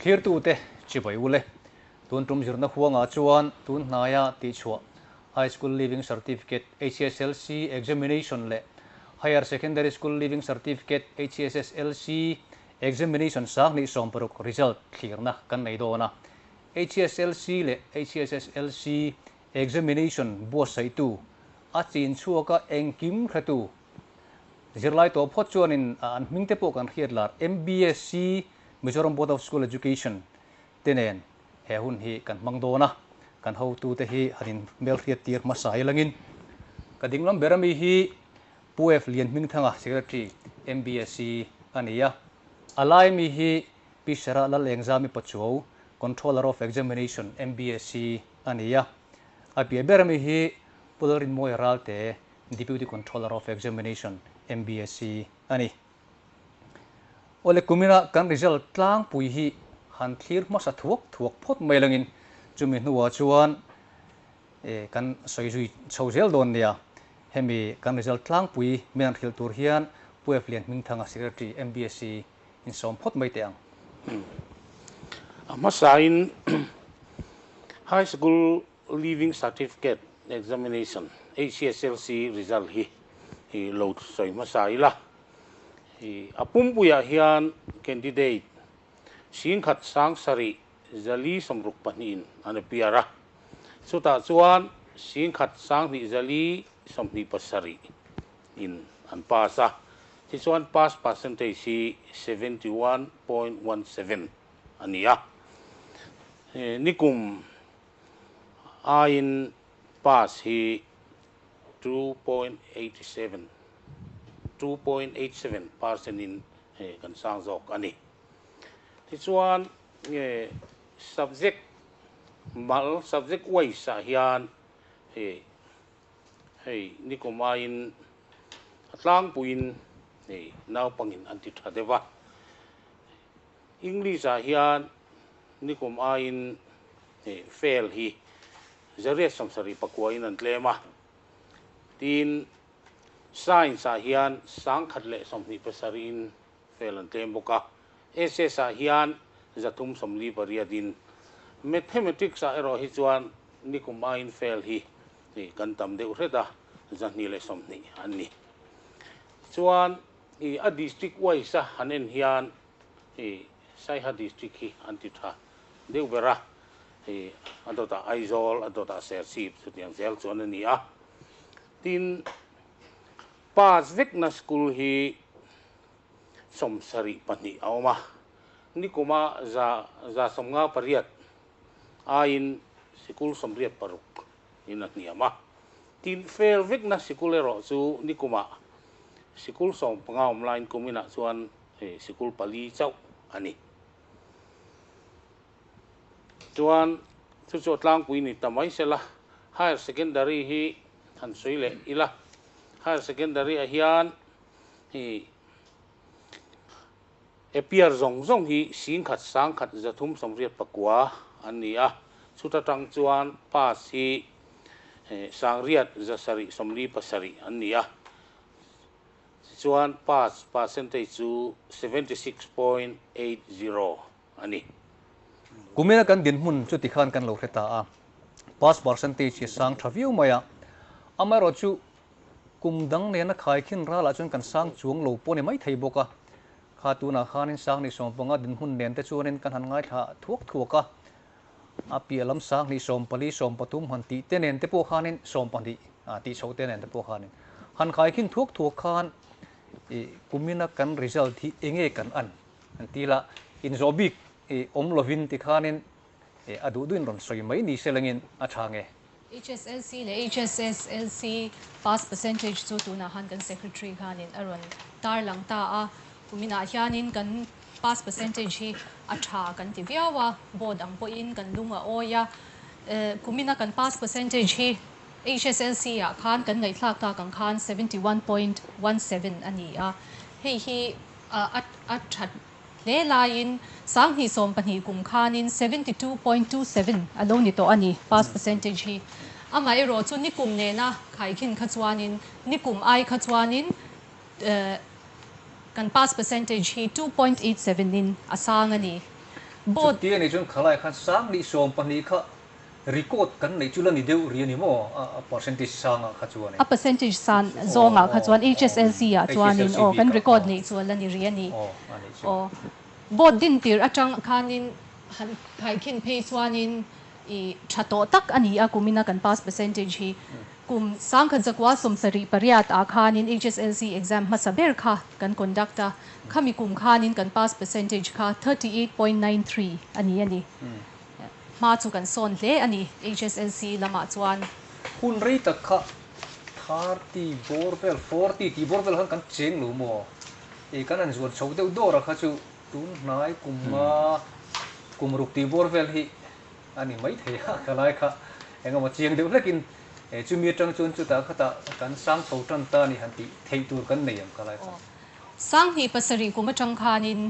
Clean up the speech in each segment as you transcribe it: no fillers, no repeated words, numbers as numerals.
Thirtute chibai ule. Tun tum zirna huangah chuan tun hnaia tihchhuah High School Leaving Certificate, HSLC, Examination leh Higher Secondary School Leaving Certificate, HSSLC, Examination 2016 result thlirna kan nei dawn a. HSLC leh HSSLC Examination buatsaihtu a chin chhuaka engkim hretu zirlai tawh phawt chuanin an hming te pawh kan hriat lar MBSC, Mizoram Board of School Education, te nen he hun hi kan hmang dawn a, kan hotute hi han in hmelhriat tir hmasa ilangin ka dinglam ber ami hi Pu F Lianhmingthanga Secretary MBSC a ni a, a lai mi hi Pi Sarah Lalengzami Pachuau Controller of Examination MBSC a ni a, a piah ber ami hi Pu Lalrinmawia Ralte Deputy Controller of Examination MBSC a ni. Awle kumina kan result tlangpui hi han thlir hmasa thuak thuak phawt mai langin chumi hnuah chuan kan sawi zui chho zel dawn nia. Hemi kan result tlangpui min han hrilh tur hian Pu F Lianhmingthanga Secretary MBSC insawm phawt mai teh ang. A hmasain High School Leaving Certificate Examination, HSLC, result hi lo sawi hmasa ila. A pumpuiah hian candidate 1762 in an appear a, chutah chuan 11,227 in an pass a, tichuan pass percentage hi 71.17 a ni a. Nikum aiin pass hi 2.87, 2.87 percent in kan sang zawk a ni. Tichuan subject mal, subject wise ah hian hei nikum aiin a tlangpuiin naupangin an ti tha deuh a. English ah hian nikum aiin fail hi zariat sawmsarih pakua in an tlem a, tin Science ah hian 127 in fail an tlem bawk a, SS ah hian 348 in. Mathematics ah erawh hi chuan nikum aiin fail hi kan tam deuh hret a, 220 an ni. Chuan a district wise a han en hian Saiha district hi an ti tha deuh ber a, a dawtah Aizawl, a dawtah Serchhip chutiang zel chuan a ni a. Tin, pass vekna school hi 72 a awm a, nikuma 158 aiin sikul 86 in a hniam a. Tin, fail vekna sikul erawh chu nikuma sikul 15 awm laiin kuminah chuan sikul pali chauh a ni. Chuan chu chu a tlangpui ni ta mai sela, Higher Secondary hi han sawi leh ila. Higher Secondary ah hian hi appear zawng zawng hi 11,389 an ni a, chuta tang chuan pass hi 6,747 an ni a. Tichuan pass percentage chu 76.80 a ni. Kumina kan dinhmun chu tikhan kan lo hre ta a, pass percentage hi sang tha viau mai a, amaherawhchu kum dang nena khaikhin ralah chuan kan sang chuang lo pawh ni mai thei bawk a, kha tunah khanin sang ni 15 dinhmun nen te chuanin kan han ngaithla thuak thuak a, a piah lam 2014, 13 han tih te nen te pawh khanin 12 tih chhoh te nen te pawh khanin han khaikhin thuak thuak khan ih kumina kan result hi enge kan an an ti la, inzawh bik ih awm lovin tikhanin ih a duh duhin rawn sawi mai ni se langin a tha nge. HSLC leh HSSLC pass percentage chu tunah khan kan Secretary khanin a rawn tarlang ta a, kuminah hianin kan pass percentage hi a tha kan ti viau a, board ang pawhin kan lung a awi a, kumina kan pass percentage hi HSLC ah khan kan ngaihthlak tak ang khan 71.17 a ni a, hei hi a that Hle laiin 2012 kum khanin 72.27 a lo ni tawh a ni, pass percentage hi. Amaherawh chu nikum nena khaikhin kha chuanin nikum ai kha chuanin kan pass percentage hi 2.87 in a sang a ni. Board. Chuti a nih chuan khalai khan 2012 kha record kan neih chu la ni deuh rih a ni maw? A percentage sangah kha chuan A percentage san zawngah kha chuan HSLC ah chuanin aw kan record neih chu a la ni rih a ni. Aw board din tir atang khanin han khaikhin phei chuanin i tha tawh tak a ni a kumina kan pass percentage hi. Kum 1978 ah khanin HSLC exam hmasa ber kha kan conduct a, khami kum khanin kan pass percentage kha 38.93 a ni a ni. Hma chu kan sawn hle a ni HSLC lamah chuan. Hun rei tak kha 30 bawr vel, 40 tih bawr vel khan kan cheng lo maw? I kan han zuan chho deuh dawr a kha chu tun hnai kum nga kum ruk tih bawr vel hi a ni mai thei a, ka lai kha engemaw chiang deuh hlekin chumi atang chuan chutah khatah kan sang chho tan ta a ni han tih theih tur kan nei ang ka lai kha. 2007 kum atang khanin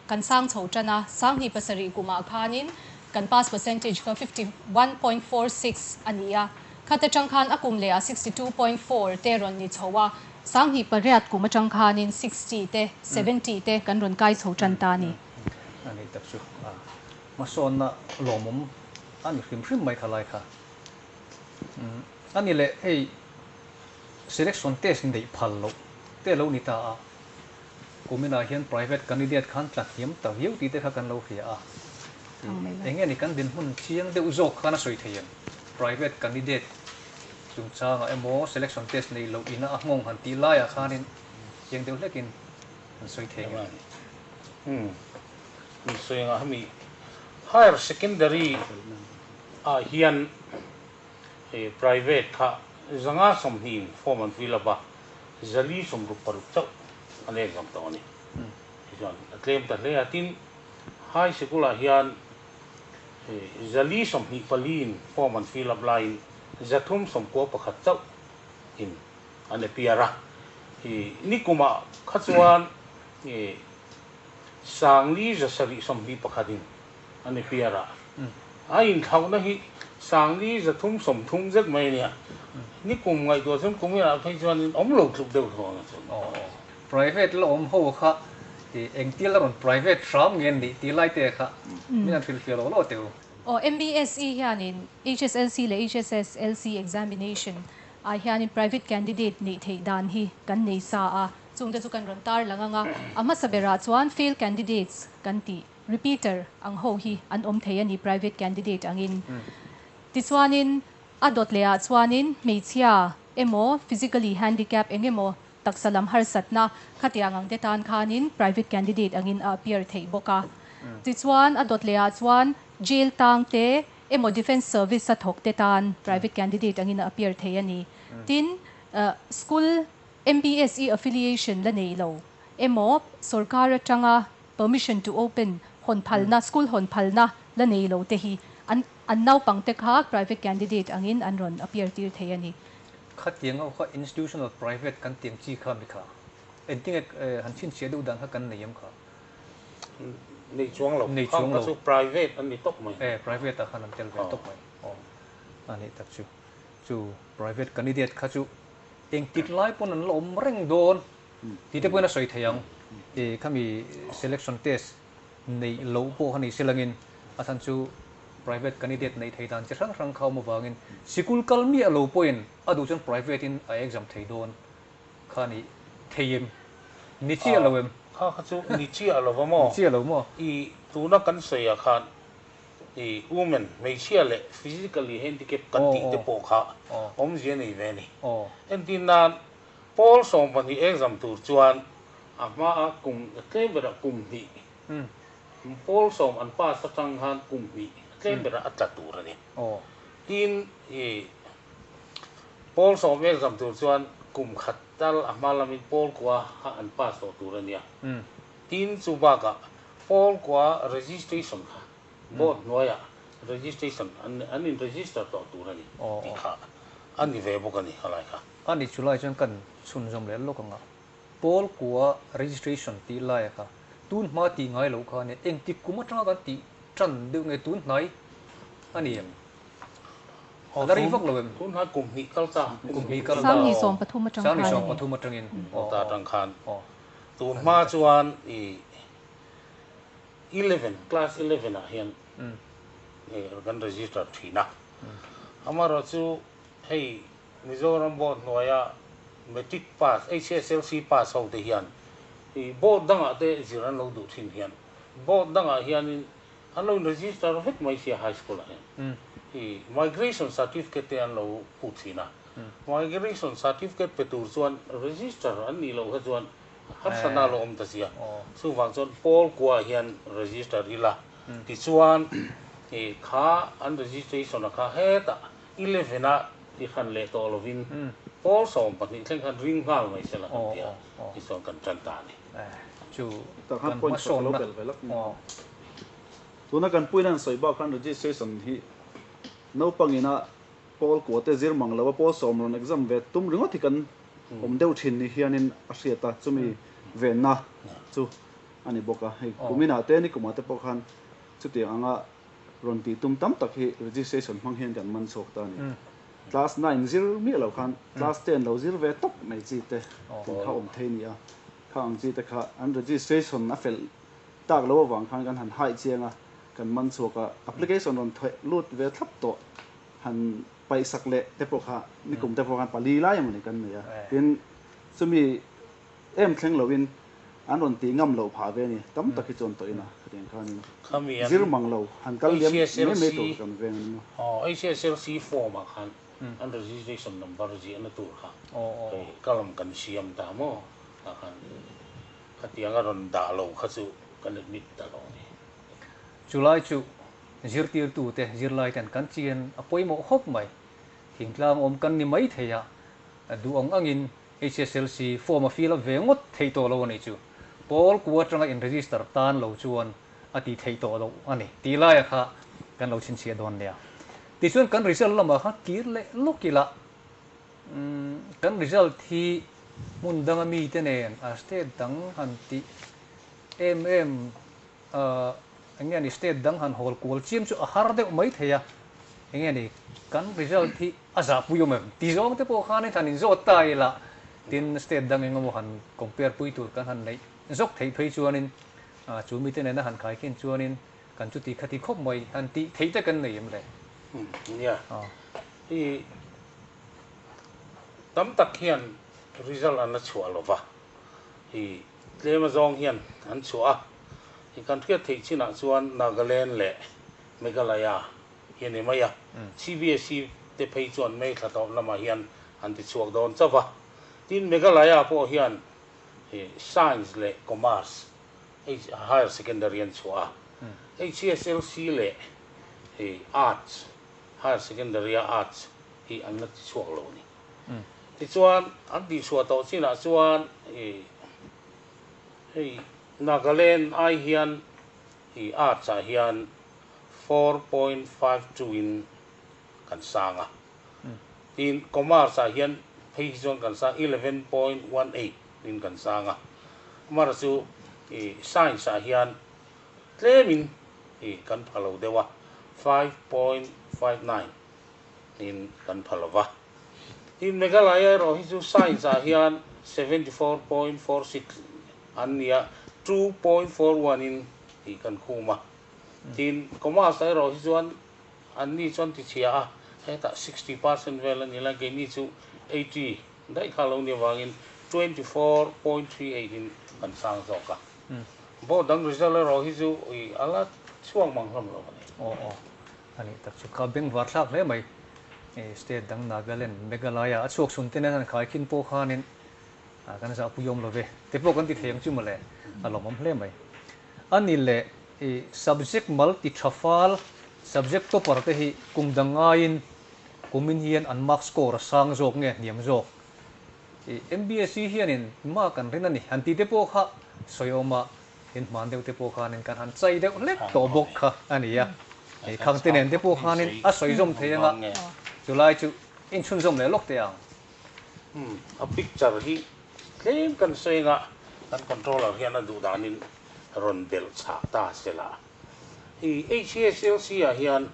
kan sang chho tan a, 2007 kumah khanin kan pass percentage kha 51.46 a ni a, khat atang khan a kum leh ah 62.4 te rawn ni chho a, 2008 kum atang khanin 60 te, 70 te kan rawn kai chho tan ta a ni. A nih tak chu a hmasawnna lawmawm a ni hrim hrim mai kha lai kha. A ni leh hei selection test neih phal loh te lo ni ta a, kuminah hian private candidate khan tla hniam ta viau tih te kha kan lo hria a. Eng nge ni kan dinhmun chiang deuh zawk khan a sawi thei em? Private candidate chungchangah emaw selection test neih loh ina a nghawng han tih laiah khanin chiang deuh hlekin an sawi thei ang em? Umm min sawi anga hemi higher secondary ah hian hei private kha 120 in form an fill up a, 466 chauh an exam tawh a ni. Tichuan a tlem ta hle a, tin high sikul ah hian hei 424 in form an fill up laiin 391 chauh in an appear a. Hi nikumah kha chuan i 4721 in an appear a, a inthlauhna hi 4330 zet mai a nia. Nikum ngaihtuah chuan kum inah phei chuanin awm lo tluk deuh tho ang a chuan. Private la awm ho kha i engtil a rawn private hram nge nih tih lai te kha min han hrilhfiah lo lo teh u. Aw, MBSE hianin HSLC leh HSSLC examination ah hianin private candidate neih theih dan hi kan nei sa a, chungte chu kan rawn tar lang ang a, a hmasa berah chuan fail candidates kan tih repeater ang ho hi an awm thei a ni private candidate angin. Tichuanin a dawt leh ah chuanin hmeichhia emaw physically handicap eng emaw taksa lam harsatna khatiang ang te tan khanin private candidate angin a appear theih bawk a. Tichuan a dawt leh ah chuan jail tang te emaw defence service a thawk te tan private candidate angin a appear thei a ni. Tin, school MBSE affiliation la nei lo emaw sorkar atanga permission to open hawn phalna, school hawn phalna la nei lo te hi an an naupang te kha private candidate angin an rawn appear tir thei a ni. Khatiang ho kha institutional private kan tiang chi kha mi kha engtinge han chhinchhiah deuh dan kha kan nei em kha? Nei chuang lo. Nei chuang lo. Khang kha chu private an ni tawp mai. E, private ah khan an tel ve tawp mai. Aw, a nih tak chu. Chu private candidate kha chu engtik lai pawn an la awm reng dawn tih te pawhin a sawi thei ang. E, khami selection test neih loh pawh kha ni se langin a chhan chu private candidate neih thei dan chi hrang hrang kha awm avangin sikul kal miah lo pawhin a duh chuan private in a exam thei dawn kha ni thei em? Ni chiah lo em? Kha kha chu ni chiah lo va maw? Ni chiah lo maw? I tuna kan sawi ah khan i women, hmeichhia leh physically handicap kan tih te pawh kha awmzia nei ve a ni. Entir nan pawl 12 exam tur chuan a hma a kum tlem berah kum hnih, pawl sawm an pass atang khan kum hnih tlem berah a tla tur a ni. Tin i Pawl 10 exam tur chuan kum khat tal a hma lamin pawl kua kha an pass tawh tur a nia. Tin, chu bakah pawl kua registration kha board hnuaiah registration an in register tawh tur a ni tih kha a ni ve bawk a ni khalai kha. A ni chulai chuan kan chhunzawm leh lawk anga pawl kua registration tih laia kha tun hma tih ngai loh kha nia engtik kum atanga kan tih tan deuh nge tun hnai a ni em? A la rei vak lo em? Tun hnai kum hnih kal ta. Kum hnih kal ta. 2013 atang khan. 2013 atangin. Aw ta atang khan. Tun hma chuan i 11, class 11 ah hian kan register thin a. Amaherawhchu hei Mizoram board hnuaia Matric pass, HSLC pass ho te hian board dangah te zir an lo duh thin hian board dangah hianin an lo in register vek mai sia high school ah hian migration certificate te an lo put thin a. Migration certificate pe tur chuan register an nih loh kha chuan harsatna a lo awm ta sia. Chuvang chuan pawl kua hian register ila tichuan kha an registration a kha hetah 11 ah ti hran leh tawh lovin pawl 12 thleng khan ring nghal mai sela kan ti a, tichuan kan tan ta a ni. Chu Tah khan kan point pakhat lo hmasawnna bel ve lawk ni. Tuna kan puiin an sawi bak khan registration hi naupangin a pawl kua te zir mang lo a pawl sawm rawn exam ve tum ringawt hi kan awm deuh thin ni hianin a hriat a, chumi venna chu a ni bawk a. Hei kuminah te nikumah te pawh khan chutiang anga rawn tih tum tam tak hi registration hmang hian kan man chhuak ta a ni. Class 9 zir miah lo khan class 10 lo zir ve tawp mai chi te kan kha awm thei nia. Kha ang chi te kha an registration a fel tak lo avang khan kan han haih chiang a, kan man chhuak a, application rawn theh lut ve thlap tawh han paihsak leh te pawh kha nikum te pawh khan pali lai emawni kan nei a. Tin, chumi em thleng loin an rawn tih ngam loh phah ve a ni. Tam tak hi chuan tawhin a khatiang khanin Khami an zir mang lo han kal liam mai mai tur HSLC kan veng a ni maw. Aw HSLC form ah khan an registration number ziahna tur kha hei column kan siam ta maw tah khan khatiang a rawn dah lo kha chu kan admit ta lo a ni. Chulai chu zirtirtute zirlaiten kan chian a pawimawh khawp mai. Thingtlang awm kan ni mai thei a, duh ang angin HSLC form a fill up ve ngawt theih tawh lo a nih chu. Pawl ku atanga in register tan lo chuan a tih theih tawh loh a ni tih laia kha kan lo chhinchhiah dawn nia. Tichuan kan result lamah khan kir leh lawk ila, kan result hi hmun danga mite nen a state dang han tih em em eng nge ni state dang han hawl kual chiam chu a har deuh mai thei a, eng nge ni kan result hi a zahpui awm em ti zawng te pawh khanin han inzawt ta ila, tin state dang eng emaw han compare pui tur kan han neih zawk theih phei chuanin chu mite nena han khaikhin chuanin kan chuti khati khawp mai han tih theih te kan nei em le? Nia, i tam tak hian result an la chhuah lova, i Tlem azawng hian an chhuah a, i kan hriat theih chinah chuan Nagaland leh Meghalaya hi a ni mai a, CBSE te phei chuan May thla tawp lamah hian an ti chhuak dawn chauh a. Tin, Meghalaya pawh hian Science leh Commerce Higher Secondary an chhuah a, HSLC leh Arts Higher Secondary-a Arts hi an la ti chhuak lo a ni. Tichuan, an tihchhuah tawh chinah chuan i hei Nagaland ai hian i Arts ah hian 4.52 in kan sang a. Tin, Commerce ah hian phei hi chuan kan sang 11.18 in kan sang a. Amaherawhchu chu i Science ah hian tlemin i kan pha lo deuh a, 5.59 in kan pha lo va. Tin, Meghalaya erawh hi chu Science ah hian 74.46 an ni a, 2.41 in tih kan khum a. Tin, Commerce ah erawh hi chuan an ni chuan ti chhia a, hetah 60% vel a ni lai, keini chu 80 daih kha lo ni avangin 24.38 in kan sang zawk a. Board dang result erawh hi chu a la chhuak mang hlawm lo a ni. Aw aw. A nih tak chu kha bengvar thlak hle mai. State dang Nagaland, Meghalaya a chhuak chhun te nen han khaikhin pawh khanin kan zahpui awm lo ve te pawh kan ti thei ang chu mawle, a lawmawm hle mai. A ni leh subject mal ti tha fal, subject topper te hi kum dang ngaiin kumin hian an mark score a sang zawk nge hniam zawk. MBSE hianin mark an rin a ni han tih te pawh kha sawi awm a. In hman deuh te pawh khanin kan han chai deuh hlek tawh bawk kha a ni a. Hei khang te nen te pawh khanin a sawi zawm thei anga chulai chu inchhunzawm leh lawk teh ang. Umm a picture hi tlem kan sawi anga kan controller hian a duh danin rawn belh chhah ta se la. Hei HSLC ah hian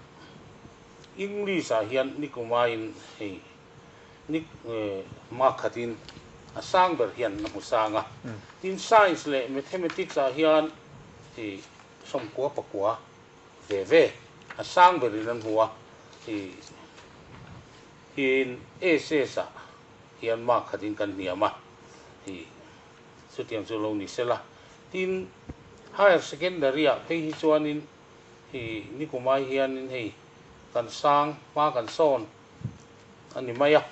English ah hian nikumaiin hei Ni mark khatin a sang ber hian a hmu sang a. Tin, Science leh Mathematics ah hian i 99 ve ve a sang berin an hmu a, ih tin SS ah hian mark khatin kan hniam a, ih chutiang chu lo ni sela. Tin, Higher Secondary ah phei hi chuanin ih nikumai hianin hei kan sang hma kan sawn a ni mai a,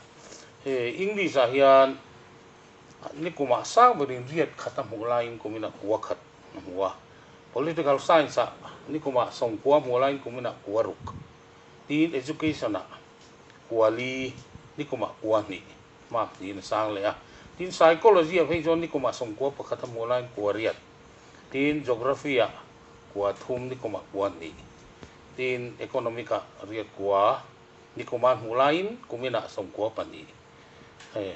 he English ah hian nikumah sang berin riat khat a hmuh laiin kuminah kua khat a hmu a, Political Science ah nikumah 90 hmuh laiin kuminah kua ruk, tin Education ah kua li nikumah kua hnih mark niin a sang leh a, tin Psychology ah phei chuan nikumah 91 a hmuh laiin kua riat, tin Geography ah kua thum nikumah kua hnih, tin Economic ah riat kua nikuma hmuh laiin kuminah 92. Hei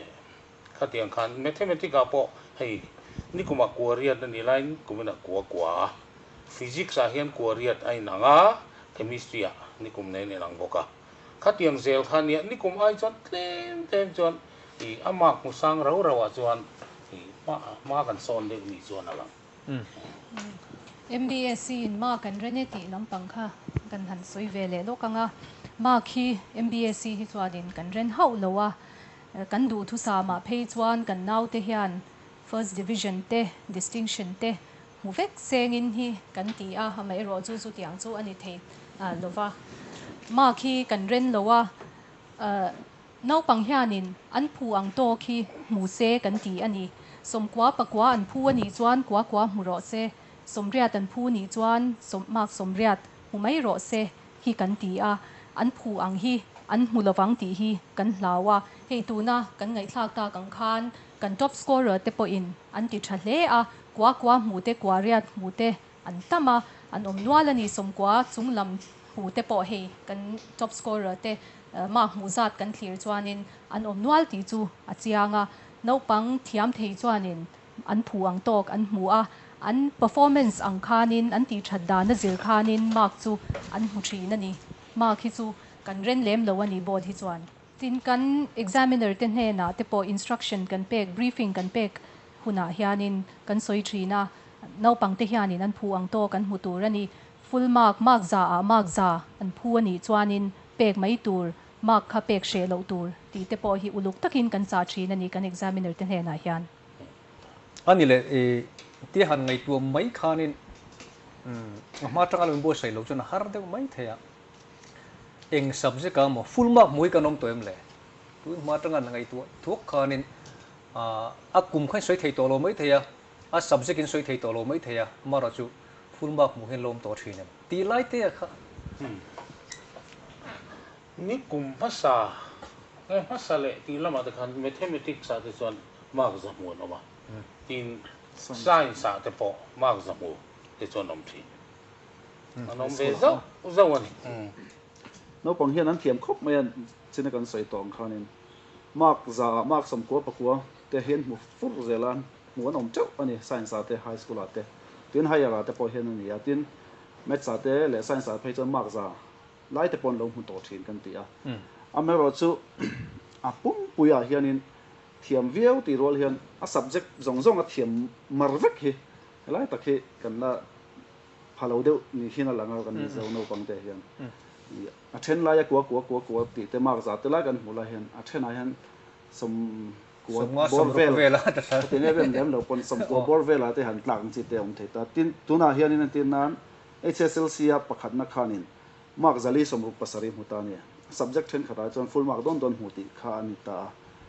khatiang khan Mathematics ah pawh hei nikuma kua riat a nih laiin kuminah kua kua a, Physics ah hian kua riat a inang a, Chemistry ah nikum nen inang bawk a. Khatiang zel kha nia nikum ai chuan tlem tlem chuan ih a mark hmu sang rau rau ah chuan ih hma hma kan sawn deuh ni chuan a lang. MBSC in mark an ren e tih lampang kha kan han sawi ve leh lawk ang a, mark hi MBSC hi chuanin kan ren hauh lo a, kan duhthusam ah phei chuan kan naute hian first division te distinction te hmu vek sengin hi kan ti a, amaherawh chu chutiang chu a ni thei lo va, mark hi kan ren lo a, Naupang hianin an phu ang tawk hi hmu se kan ti a ni. 90 pakua an phu a nih chuan kua kua hmu rawh se, 80 an phu nih chuan mark 80 hmu mai rawh se hi kan ti a, an phu ang hi an hmu lovang tih hi kan hlau a. Hei tuna kan ngaihthlak tak ang khan kan top scorer te pawhin an ti tha hle a, kua kua hmu te kua riat hmu te an tam a, an awm nual a ni. 90 chunglam hmu te pawh hei kan top scorer te mark hmuh zat kan thlir chuanin an awm nual tih chu a chiang a, naupang thiam thei chuanin an phu ang tawk an hmu a, an performance ang khanin an tih that dan a zir khanin mark chu an hmu thin a ni. Mark hi chu kan ren lem lo a ni board hi chuan. Tin kan examiner te hnenah te pawh instruction kan pek, briefing kan pek hunah hianin kan sawi thin a, naupang te hianin an phu ang tawk an hmu tur a ni. Full mark, mark za ah mark za an phu a nih chuanin pek mai tur, mark kha pek hreh loh tur tih te pawh hi uluk takin kan chah thin a ni kan examiner te hnenah hian. A ni leh i tia han ngaihtuah mai khanin a hma atanga lo inbuatsaih loh chuan a har deuh mai thei a. Eng subject ah maw full mark hmu hi kan awm tawh em le? Tun hma atanga han ngaihtuah thuak khanin a kum kha in sawi thei tawh lo mai thei a, a subject in sawi thei tawh lo mai thei a, amaherawhchu full mark hmuh hian lo awm tawh thin em? Tih lai te a kha. Ni kum hmasa nge hmasa leh tih lamah te khan Mathematics ah te chuan mark za hmu an awm a, tin Science ah te pawh mark za hmu te chuan awm thin. An awm ve zauh zauh a ni. Naupang hian an thiam khawp mai a, china kan sawi tawh ang khanin mark za ah mark 99 te hi an hmu fur zel a, hmu an awm teuh a ni Science ah te High School ah te, tin Higher ah te pawh hian a ni a, tin Maths ah te leh Science ah phei chuan mark za lai te pawh an lo hmu tawh thin kan ti a. Amaherawhchu a pumpuiah hianin thiam viau tih rual hian a subject zawng zawng a thiam mar vek hi helai tak hi kan la pha lo deuh ni hian a lang a kan Mizo naupang te hian. A then laia kua kua kua kua tih te mark za te lai kan hmuh lai hian a thenah hian 90 bawr vel khatiang em em lem lo pawn 90 bawr velah te han tlak ang chi te a awm thei ta. Tin, tunah hianin entir nan HSLC a pakhatna khanin mark 467 hmu ta a ni. Subject thenkhatah chuan full mark dawn dawn hmu tih kha a ni ta a.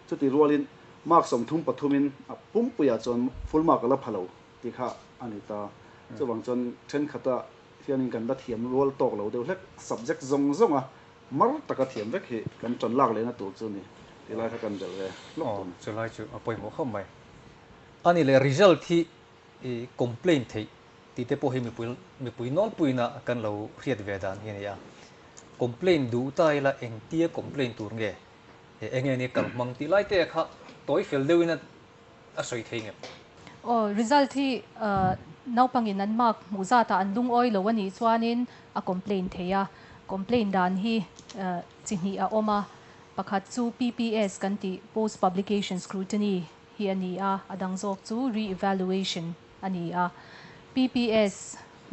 Chutih rualin mark 33in a pumpuiah chuan full mark a la pha lo tih kha a ni ta. Chuvang chuan thenkhatah hianin kan la thiam rual tawk lo deuh hlek subject zawng zawnga mar taka thiam vek hi kan tan lak lehna tur chu ni tih lai kha kan belh ve hlawk tun. Aw, chulai chu a pawimawh khawp mai. A ni leh result hi i complain theih tih te pawh hi mipui mipui nawlpuina kan lo hriat ve dan hi a ni a. Complain duh ta ila engtia complain tur nge eng nge ni kal hmang tih lai te kha tawi fel deuhin a a sawi thei ngem? Aw, result hi naupangin an mark hmuh zatah an lungawi lo a nih chuanin a complain thei a. Complain dan hi chi hnih a awm a, pakhat chu PPS kan tih Post Publication Scrutiny hi a ni a, a dang zawk chu Re-evaluation a ni a. PPS.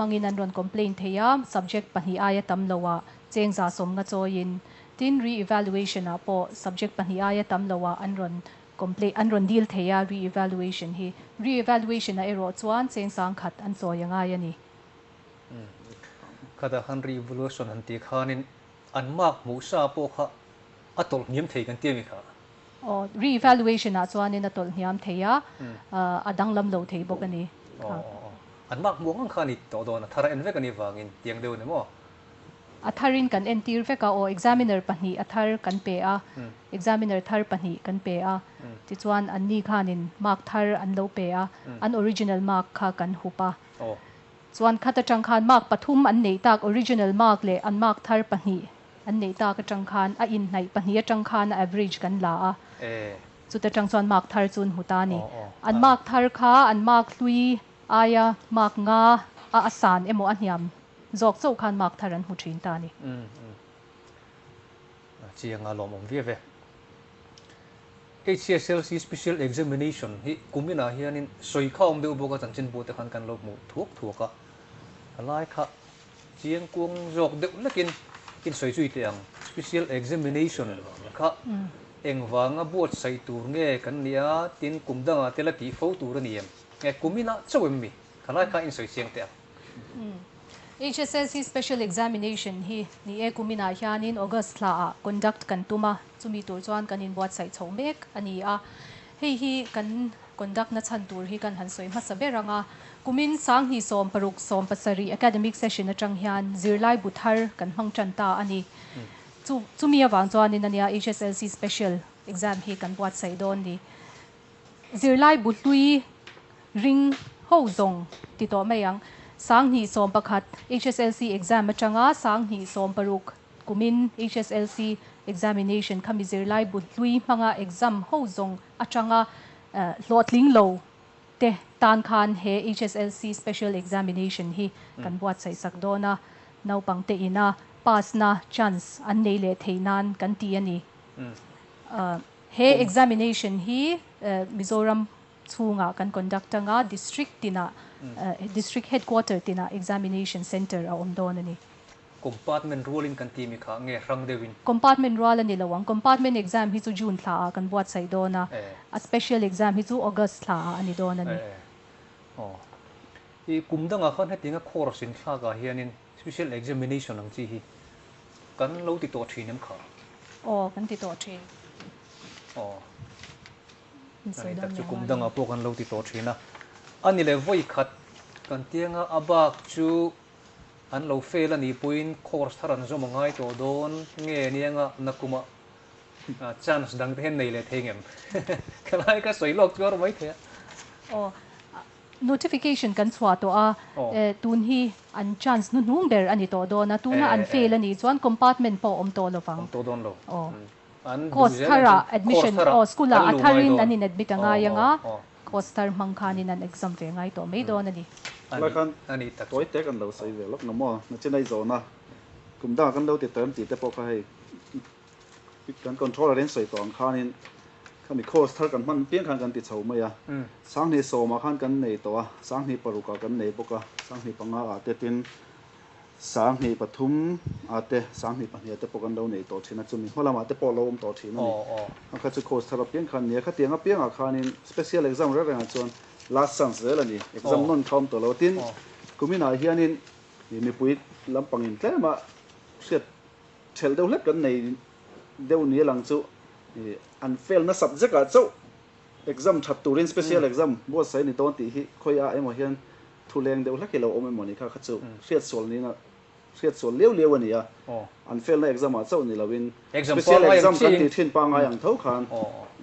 hmangin an rawn complain thei a, subject pahnih aia tam loah cheng 150 chawiin. Tin, re-evaluation ah pawh subject pahnih aia tam loah an rawn complain an rawn dil thei a re-evaluation hi. Re-evaluation ah erawh chuan cheng 1000 an chawi a ngai a ni. Khatah khan re-evaluation han tih khanin an mark hmuh sa pawh kha a tawlh hniam thei kan ti a mi kha? Aw, re-evaluation ah chuanin a tawlh hniam thei a, a danglam lo thei bawk a ni. Aw, aw, aw. An mark hmuh ang ang kha a ni tawh dawn a, thar a en vek a nih vangin tiang deuh a ni maw? A tharin kan entir vek a, aw examiner pahnih a thar kan pe a, examiner thar pahnih kan pe a, tichuan anni khanin mark thar an lo pe a, an original mark kha kan hup a. Chuan khat atang khan mark pathum an neih tak original mark leh an mark thar pahnih an neih tak atang khan a inhnaih pahnih atang khan a average kan la a, chuta tang chuan mark thar chu an hmu ta a ni. An mark thar kha an mark hlui aia mark nga a a san emaw a hniam Zawk chauh khan mark thar an hmu thin ta a ni. Chiang a lawmawm viau e. HSLC Special Examination hi kum inah hianin sawi kha awm deuh bawk a, chanchinbu te khan kan lo hmu thuak thuak a. A lai kha chiang kuang zawk deuh lekin in sawi zui teh ang. Special Examination kha engvanga buatsaih tur nge kan nia tin kum dangah te la tih fo tur a ni em? Nge kum inah chauh em mi? Kha lai kha in sawi chiang teh ang. HSLC Special Examination hi ni e kuminah hianin August thlaah conduct kan tum a, chumi tur chuan kan inbuatsaih chho mek a ni a. Hei hi kan conduct na chhan tur hi kan han sawi hmasa ber ang a, kumin 2016 17 academic session atang hian zirlai bu thar kan hmang tan ta a ni. Chu chumi avang chuanin ania HSLC Special Exam hi kan buatsaih dawn ni. Zirlai bu hlui ring ho zawng ti tawh mai ang. 2011 HSLC exam atanga 2016 kumin HSLC examination khami zirlai bu hlui hmanga exam ho zawng atanga hlawhtling lo te tan khan he HSLC special examination hi kan buatsaih sak dawn a, naupang te ina pass na chance an nei leh theih nan kan ti a ni. He examination hi Mizoram chhungah kan conduct anga district tinah, district headquarter tinah examination centre a awm dawn a ni. Compartment rualin kan ti mi kha nge hrang deuhin? Compartment rual a ni lo ang. Compartment exam hi chu June thlaah kan buatsaih dawn a, a special exam hi chu August thlaah a ni dawn a ni. Aw. I kum dangah khan hetianga course inthlakah hianin special examination ang chi hi Kan lo ti tawh thin em kha? Aw, kan ti tawh thin. Aw. Ani tak chu kum dangah pawh kan lo ti tawh thin a. A ni leh vawi khat kan tianga a bak chu an lo fail a nih pawhin course thar an zawm a ngai tawh dawn nge nianga nakumah chance dang te hian nei leh thei ngem? Khelai ka sawi lawk chuar mai thei a. Aw, Notification kan chhuah tawh a, tun hi an chance hnuhnung ber a ni tawh dawn a, tuna an fail a nih chuan compartment pawh a awm tawh lo vang. Course tharah admission, aw school ah a tharin an in admit a ngai ang a, course thar hmang khanin an exam ve ngai tawh mai dawn a ni. Lai khan tawi te kan lo sawi ve lawk na maw? Nachin Aizawna kum dangah kan lo ti tawh em tih te pawh kha hei Kan controller in sawi tawh ang khanin khami course thar kan hman piang khan kan ti chho mai a, 2010 ah khan kan nei tawh a, 2006 ah kan nei bawk a, 2005 ah te tin 2003 ah te 2002 ah te pawh kan lo nei tawh thin a, chumi hma lamah te pawh lo awm tawh thin a ni. A kha chu course thar apiang khan nia, khatiang apiangah khanin special exam reng rengah chuan last chance zel a ni, exam nawn kha awm tawh lo. Tin, kuminah hianin mipui lampangin tlema hriat Ṭhelh deuh hlek kan nei deuh ni lang chu an fail na subject ah chauh exam ṭhat turin special exam buatsaih a ni dawn tih hi khawi ah emaw hian thu leng deuh hlek hi lo awm emaw ni kha kha chu hriatsual niin a hriatsual liau liau a ni a, an fail na exam ah chauh ni loin special exam kan tih ṭhin pangngai ang tho khan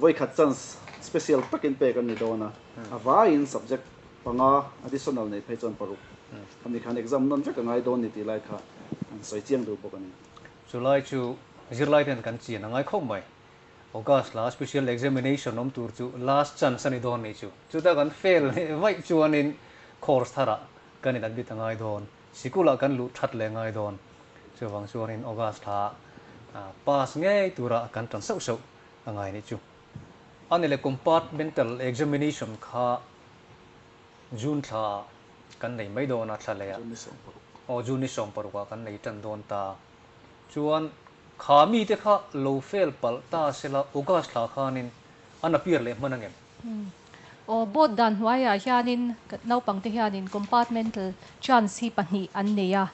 vawikhat chance special takin pek an ni dawn a, a vaiin subject panga additional nei phei chuan paruk Ani khan exam nawn vek a ngai dawn ni tih lai kha an sawi chiang duh bawk a ni. Chulai chu zirlai ten kan chian a ngai khawp mai. August la special examination awm tur chu last chance a ni dawn nih chu. Chuta kan fail leh vaih chuanin course tharah kan in admit a ngai dawn, sikulah kan luh that leh ngai dawn. Chuvang chuanin August thla pass ngei tura kan tan sauh sauh a ngai nih chu. Ani leh compartmental examination kha June thla. kan nei mai dawn a thla leh ah. Aw June ni 16 ah kan nei tan dawn ta. Chuan kha mite kha lo fail palh ta sela August thla khanin an appear leh hman angem? Aw board dan hnuaiah hianin naupangte hianin compartmental chance hi pahnih an nei a.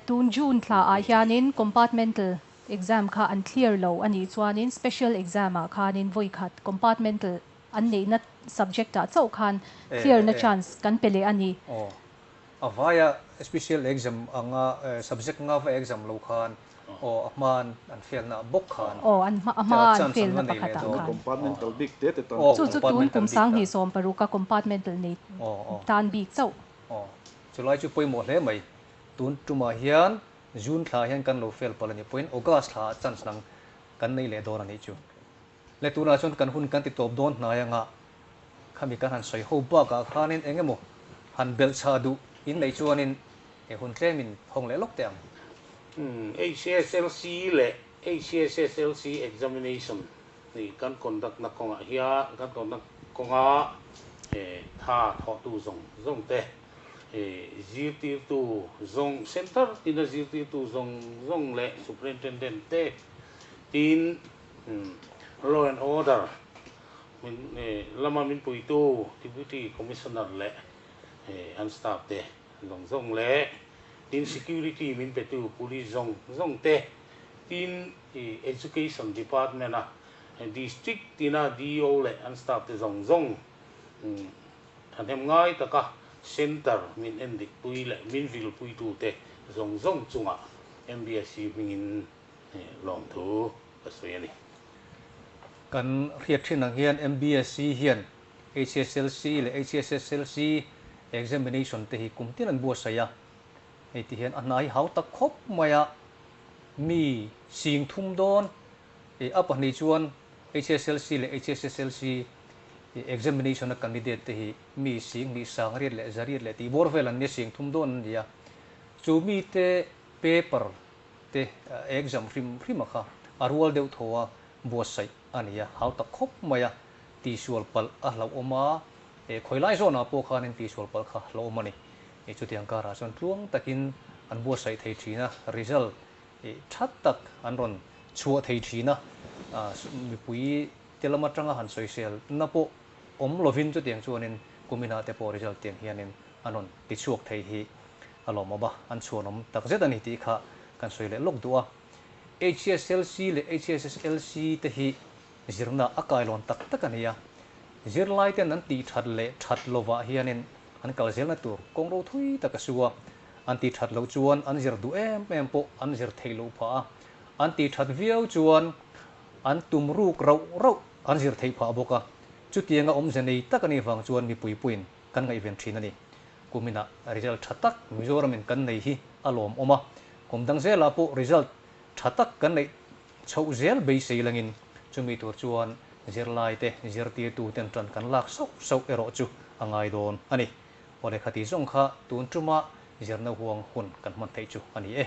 Tun June thlaah hianin compartmental exam kha an clear lo a nih chuanin special exam ah khanin vawi khat compartmental an neihna subject ah chauh khan clear na chance kan pe leh a ni. Aw, a vaia special exam anga subject nga va exam lo khan aw a hma an fail na bawk khan Aw, an hma a hma an fail na pakhat ah khan. Compartmental bik te te tan. Chu chu tun kum 2016 a compartmental nei tan bik chauh. Aw, chulai chu pawimawh hle mai. Tun tumah hian June thla hian kan lo fail palh a nih pawhin August thla ah chance dang kan nei leh dawn a nih chu. Le tunah chuan kan hun kan ti tawp dawn hnai anga khami kan han sawi ho bakah khanin eng emaw han belh chhah duh in neih chuanin he hun tlemin hawng leh lawk teh ang. HSLC leh HSSLC examination hi kan conduct na kawngah hian kan conduct kawnga tha thawhtu zawng zawng te Zirtirtu zawng center tina zirtirtu zawng zawng leh superintendent te tin law and order min lama min puitu deputy commissioner leh an staff te zawng zawng leh tin security min petu police zawng zawng te tin education department a district tina DO leh an staff te zawng zawng Thahnem ngai taka Centre min endikpui leh min vilpuitute zawng zawng chungah MBSC hmingin lawmthu ka sawi a ni. Kan hriat thin ang hian MBSC hian HSLC leh HSSLC examination te hi kum tin an buatsaih a, hei ti hian a hna hi hau tak khawp mai a, mi sing thum dawn a pahnih chuan HSLC leh HSSLC Examination a candidate te hi mi sing hnih sang riat leh za riat leh tih bawr vel an nia sing thum dawn an ni a, chu mi te paper te exam hrim hrim a kha a rual deuh tho a buatsaih a ni a, hau tak khawp mai a, tihsual palh a hlauhawm a, khawi lai zawnah pawh khanin tihsual palh kha hlauhawm a ni. Chutiang karah chuan tluang takin an buatsaih thei thin a, result tha tak an rawn chhuah thei thin a, mipui Te lam atanga han sawisel na pawh awm lovin chutiang chuanin kuminah te pawh result tiang hianin an rawn ti chhuak thei hi a lawmawm a, an chhuanawm takzet a ni tih kha kan sawi leh lawk duh a. HSLC leh HSSLC te hi zirna a kailawn tak tak a ni a, zirlai ten an tih that leh that lovah hianin an kal zelna tur kawng ro thui tak a su a, an tih that loh chuan an zir duh em em pawh an zir theih loh phah a, an tih that viau chuan An tum ruk rauh rauh an zir theih phah bawk a, chutianga awmze nei tak a nih vang chuan mipui puiin kan ngaihven thin a ni. Kuminah result tha tak Mizoramin kan nei hi a lawmawm a, kum dang zelah pawh result tha tak kan neih chhoh zel beisei langin chumi tur chuan zirlaite zirtirtuten tan kan lak sauh sauh erawh chu a ngai dawn a ni. Awle khati zawng kha tun tuma zirna huang hun kan hman theih chu a ni e.